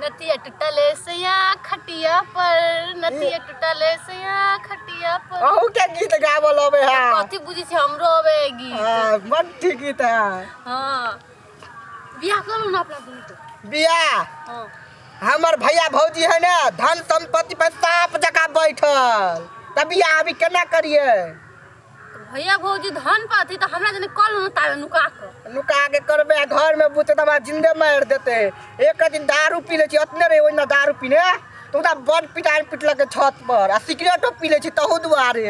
नतिया टूटले सैया खटिया पर, नतिया टूटले सैया खटिया पर। अहू के गीत गावल अबे है। कथी बुझी छी, हमरो अबे है गीत। हाँ, बड़ ठीक गीत है। हाँ, बियाह करू ना अपना दुनू तो। बियाह? हाँ। हमर भैया भौजी है ना धन संपत्ति पर सांप जकाँ बैठल, त बियाह अभी केना करिए? तो भैया भौजी धन पाती तो हमरा जने कल न तावे नुका के। नुका के करबे आ घर में बुझते त हमरा जिंदे मार देते। एक दिन दारू पी ले छी, अतने रहे ओहिना दारू पीने तो ओकरा बड़ पिटान पिटलक छत पर, आ सिगरेटो पी ले छी तहू दुआरे।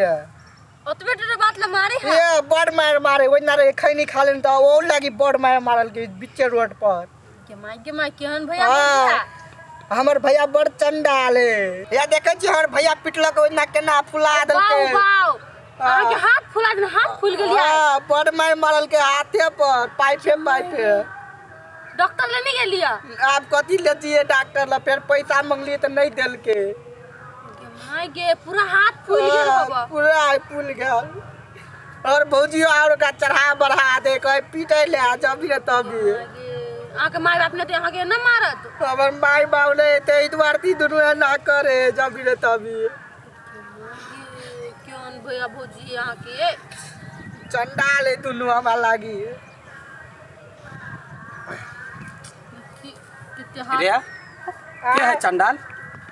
ओतबे टेरे बात ला मारे है। ए बड़ मार मारे, ओहिना रहे खैनी खा लेन त ओ लागी बड़ मार मारल के बीचे रोड पर। के माय के माय, केहन भैया? हाँ। भैया हमर भैया बड़ चंडाल है। या देखे छी हमर भैया पिटलक ओहिना केना फुला बाऊ देलकै। बाऊ, अहाँके हाथ फुला देने, हाथ फूल गेल यार। हाँ, बड़ मार मारल के हाथे पर, पाइपे पाइपे। डॉक्टर लेने गेलियै? आब कथी लेतियै डॉक्टर ला, फेर पैसा मंगलियै तऽ नहि देलकै। गे माय गे, पूरा हाथ फूल गेल। हाँ, हबा पूरा फूल गेल। और भौजियो और ओकरा चढ़ा बढ़ा दे, कहे पीटे ले आ जब भी तभी। अहाँके माय बाप ने तऽ अहाँके न मारत? हमर माय बाप नहि ताहि दुआरे ई दुनू एना करे जब भी तभी। केहन भैया भौजी अहाँके? चंडाल है दुनू हमरा लागी। कते हाथ रे, के है चंडाल?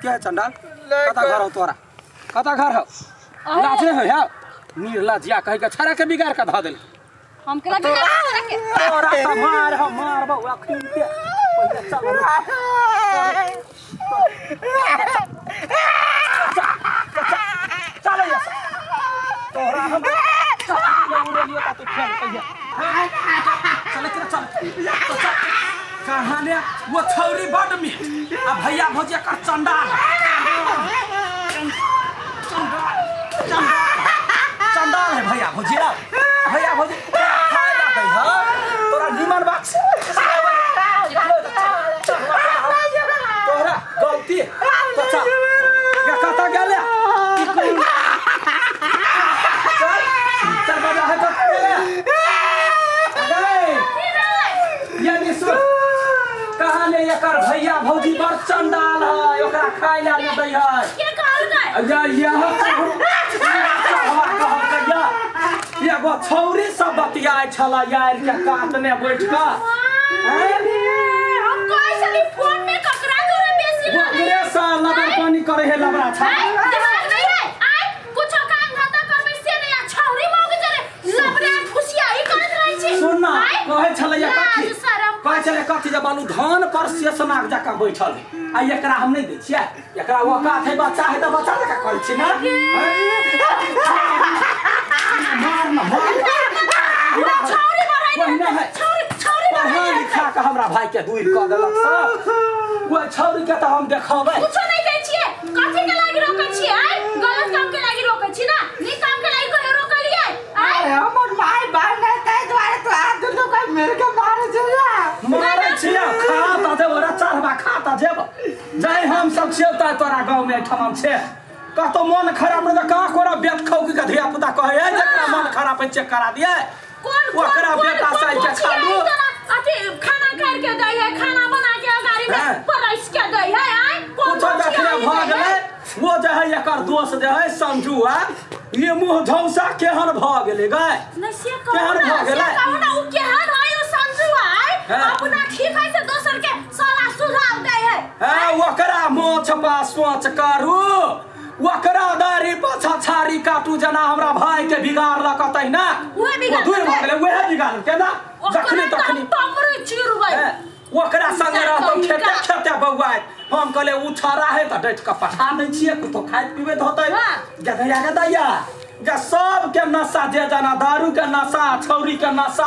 के है चंडाल? कता घर हो तोरा? कता घर हो? लाज नहीं हो यार, निर्लज्जिया कहि के छड़ा के बिगाड़ के धऽ देल। हम केना बिगाड़ के? तोरा तऽ मार हो मार बौआ खून के। पहिले चल, चल यहाँ से। तोरा हम उड़ेलियो त तू फेर कहिया। चल चल चल चल। कहाँ ने वो छौरी बड मीठ आ भैया भौजी एकर चंडाल, चंडाल, चंडाल, चंडाल है भैया भौजी। भैया भौजी तोरा खाय ला दै ह, तोरा निमन बात तोरा गलती तो चल। या कतऽ गेले? ई कोन? चल चल, बजा है कतऽ गेले? गए ये निशु कहाँ ने? एकर भैया भौजी बड़ चंडाल है, ओकरा खाय ला नहि दै है। के कहल गए? या यह एगो छौरी सब बतियाइ छला यार के कातने बैठ कऽ। हम कहै छली फोन में ककरा जोरे बेसी लगे। ओकरे से लबर पानी करे है लबरा छा। आय, दिमाग नहीं है? आय, कुछो काम धंधा करबै से नहीं, आ छौरी मौगी जरे लबड़ा फुसियाई करैत रहै छी। सुन ना। आय, कहै छलैया लाज कथी? शरम। कहै छलै कथी जे बालू धान पर शेषनाग जकाँ बैठल है आ एकरा हम नहि दै छियै, एकरा औकात है, बच्चा है तऽ बच्चा जकाँ करै छी ना। मार ना मार। छौरी बढ़ाई। ओहिना है। छौरी छौरी पढ़ा बढ़ाई। लिखा कऽ हमरा भाई के दूर कऽ देलक सब। ओहि छौरी के तऽ हम देखबै। कुछो नहीं दै छियै, कथी के लागी रोकै छियै? आय, गलत काम के लागी रोकै छी ना, नीक काम के लागी कहियो रोकलियै? आय, हमर माय बाप नहि ताहि दुआरे तो आ दुनू कोई मिल के मारे छै या। मारै छियै, खा तऽ जेबो रे चढ़बा, खा तऽ जेबो। जाय हम सब छियौ तऽ तोरा गाँव में एहिठाम छै कतौ मन खराब रहै तऽ कहाँ कोरा बेत खौकी के धिया पुता कहै है जकरा मन खराब है चेक करा दिए। कोन कोन ओकरा कोन बेटा कोन साइज के कोची खा है लू। इतना अथी खाना कर के दै है, खाना बना के अगाड़ी में हाँ। परस के दै है। आय, कोन कुछो कोची देखले है भऽ ई दै गेलै है? वो जे है एकर दोस्त जे है संजू, आ ये मुँह धौसा केहन भऽ गेलै गै? नहीं से कहू केहन ना, भऽ से गेलै? कहू ना, उ केहन है उ संजू? आय, हाँ। अपना ठीक है से दोसर के साला सुझाव दै है। है ओकरा मोछ पा सोच करू, ओकरा दाढ़ी पाछा छाड़ी काटू, जेना हमरा भाई के बिगाड़लक तहिना। उहे बिगाड़ दूर भऽ देलकै? गेलै, उहे बिगाड़लकै ना। ओकरा जखनी तऽ तखनी हम टमरे चिरबै। हे, ओकरा संगे रहतौ खेते खेते बौआइत। हम कहले उ छड़ा है तऽ डटि कऽ पठा दै छियै, कुछो खाइत पीबैत होतै। हाँ। गदैया गदैया गे, सबके नशा जे जाना, दारू के नशा, छौरी के नशा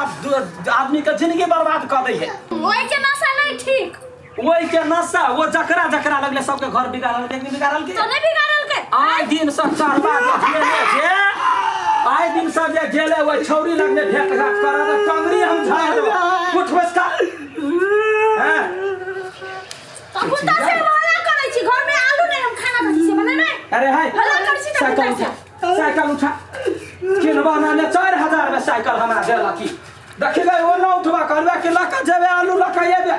आदमी के जिंदगी बर्बाद कऽ दै है। ओहि के नशा नहीं ठीक। ओहि के नशा वो जकरा जकरा लगले सबके घर बिगाड़ल के बिगाड़ल के तो नहीं बिगाड़ल के? आइ दिन से चढ़वा के जेले जे आइ दिन से जे गेले ओहि छौरी लगने भेंट घाट करऽ तऽ टंगरी हम झाड़ देबो। उठ बैस कर हैं। तो कुत्ता से हम हल्ला करै छी, घर में आलू नहीं, हम खाना दै छी से बनेबै। अरे हाय, हल्ला करै छी तऽ साइकिल कुत्ता उठा, साइकिल उठा। किनबा ना 4000 में साइकिल हमरा देलक। की देखी गई ओ न उठबा, कहलबे कि लऽ कऽ जेबै आलू लऽ कऽ एबै।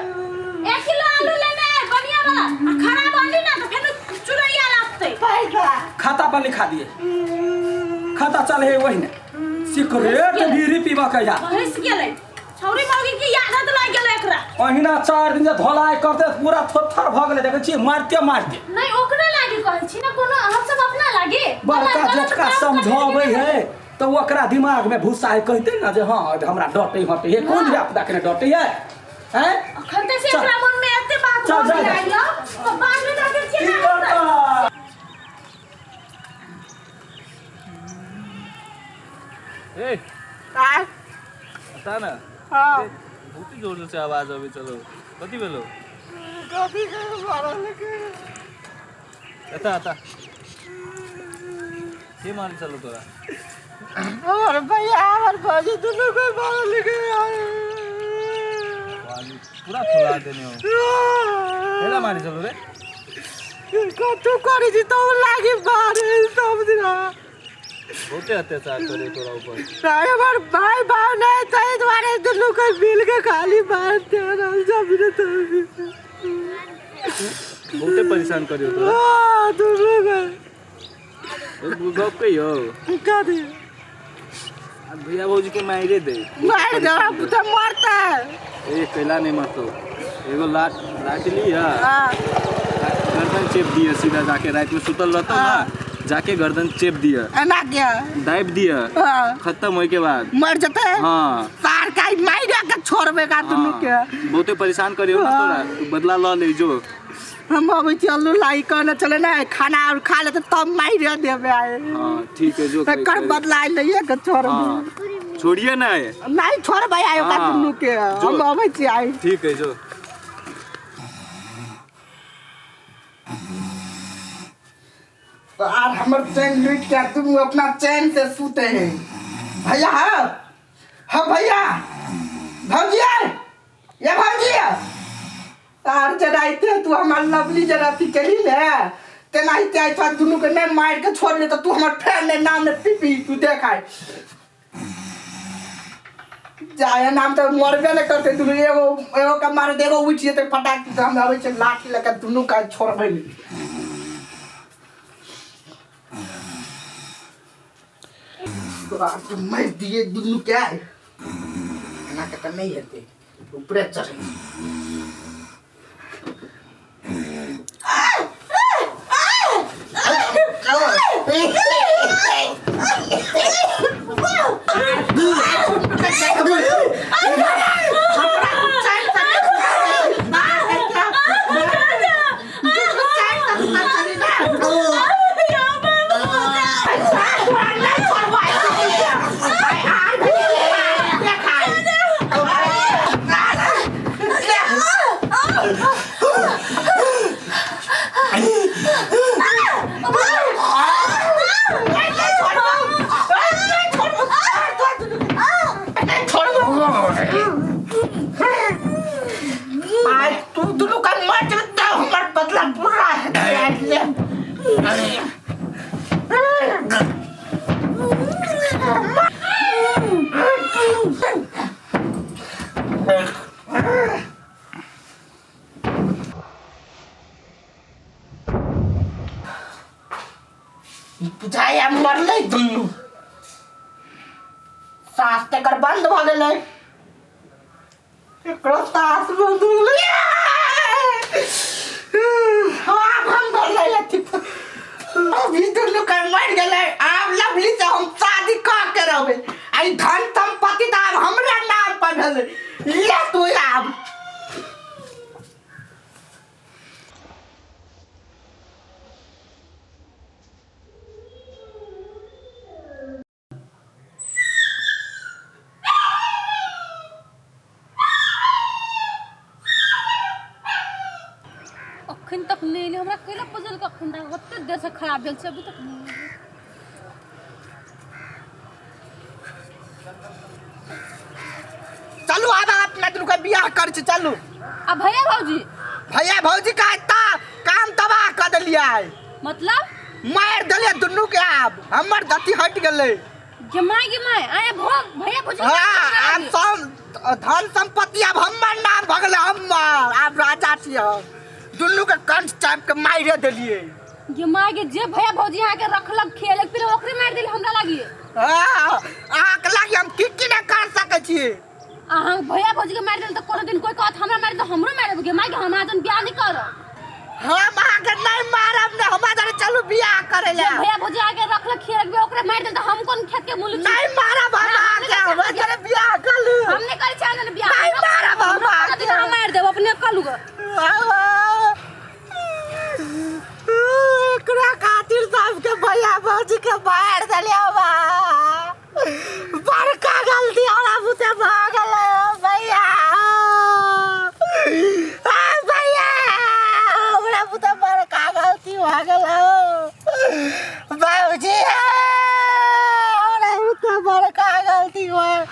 1 किलो आलू लेने खाता पर लिखा दिए खाता चल है वही ने सिगरेट बीड़ी पीबा के जा भैंस गेलै छौरी मौगी के आदत लागि गेलै एकरा। अहिना 4 दिन जे धोलाइ करते पूरा थोथर भऽ गेलै, देखै छियै मारिते मारिते। नहीं ओकरा लागी कहै छी ना, कोनो हम सब अपना लागी बड़का गलत जेठका काम समझाबै करैके है तऽ ओकरा दिमाग में भूसा है, कहते ना जे हाँ हमरा डटे हटे है, कोन धिया पुता के डटे है हैं? अखन तऽ से चल। एकरा मन में एते बात चल, भऽ जा, जा। गेल तऽ बाद में जाके की केना हेतै? करता? ए आय बता ना। हाँ। बहुत ही जोर से आवाज अबै चलो, कथी भेलो? कथी के मारल के? एता एता के मारे चलो तोरा? और भैया और भौजी दुनू के मारल के। बाली पूरा फुला देने हो। केना मारे चलो रे? कथू करै छी तो लागी मारे सब दिन। बहुते अत्याचार करे तोरा ऊपर। नहीं हमर भाई भाव नहीं ताहि दुआरे दुनू के मिल के खाली मार दे रहल सब दिन तो। बहुते परेशान करियो तोरा। हाँ, दुनू के। एक गप कहियो। कथी? आ भैया भौजी के मारे दे। मार दे तो मरता है। ए कैला नहीं मरतो, एगो लाठ लाठ लिया। हाँ। गर्दन चेप दिए सीधा जाके, रात में सुतल रहता ना, जाके गर्दन चेप दिया। एना के दाबि दिया। हाँ। खत्म होए के बाद मर जते। हाँ। सार का मार के छोड़बे का दुनू के। हाँ। बहुते परेशान करियो ना तोरा, तू बदला ल ले जो। हम अबै छी अल्लू लाई कहने चले ना खाना और खा लेते तब मार देबे आए। हाँ ठीक है जो। एकर बदला लइए के छोड़बे। हाँ छोड़िए ना है। नहीं छोड़बे आए ओकरा हाँ। दुनू के। जो। हम अबै छी आइ। ठीक है जो। तो आज हमर चैन लूट के तुम अपना चैन से सूते हैं भैया। हाँ हाँ भैया, भौजी ये भौजी तार जराइते तू हमार लवली जराती चली ले तेनाहिते आइ तोरा दुनू के नहीं मार के छोड़ ले तो तू हमर फेर ने नाम ने पीपी तू देख आइ जाए नाम तो मरबे ने करते दुनू, एगो एगो के मारे एगो उठि जेतै फटाक से। हम अबै छै लाठी लऽ के दुनू के छोड़बै। तोरा के मारि दिए दुनू के, एना के तऽ नहि हेतै, ऊपरे चढ़ै। आज तू दुनू का मर जेतै, हमर बदला पूरा हेतै। बुझाइया मरलै दुनू, सास तकर बंद भऽ गेलै, एकरो सास बंद भऽ गेलै। आब हम भरलै अथी, अभी दुनू के मरि गेलै। आब लवली से हम शादी कऽ के रहबै। आ ई धन संपत्ति तऽ आब हमरा नाम पर भेलै। ले तू आब। अखन तक नहि एलै, हमरा कैला बजल? अखन तक ओते देर से खराब भेल छै, अभी तक नहि एलै। चलू आब अपना दुनू के बियाह कर छी, चलू। आ भैया भौजी? भैया भौजी का ता काम तबाह कऽ देलियै। मतलब? मारि देलियै दुनू के, आब हमर धती हटि गेलै। गे my, गे my, आए भो भैया भौजी? हाँ, आब सब धन संपत्ति आब हमर नाम भऽ गेलै, हमर आब राजा छी हम। दुनू के कंठ चापि के मारिए देलियै। गे माय गे जे भैया भौजी यहाँ के रखलक खेलक फिर ओकरे मार देली हमरा लागी। हाँ, अहाँके लागी हम की की नहि कर सकै छी। अहाँ भैया भौजी के मार देल त कोनो दिन कोई कहत हमरा मार त हमरो मारब गे माय गे, हम अहाँ जन बियाह नहीं करब। हम अहाँके नहि मारब ने, हमरा जरे चलू बियाह करे जे ले। भैया भौजी आके रखलक खेलक भी ओकरे मार देल त हम कोन खेत के मूली छी? नहीं मारब हम अहाँके, हमरा जरे बियाह कर लू। हम नहीं करै छी अहाँ जन बियाह। नहीं मारब हम कोनो दिन अहाँके। हम मार देब अपने कलू गे। एकरा खातिर सबके भैया भौजी के मार देलियै बा। बड़का गलती हमरा बुते भऽ गेलै भैया। आ भैया, हमरा बुते बड़का गलती भऽ गेलै बाबूजी। हमरा बुते बड़का गलती भऽ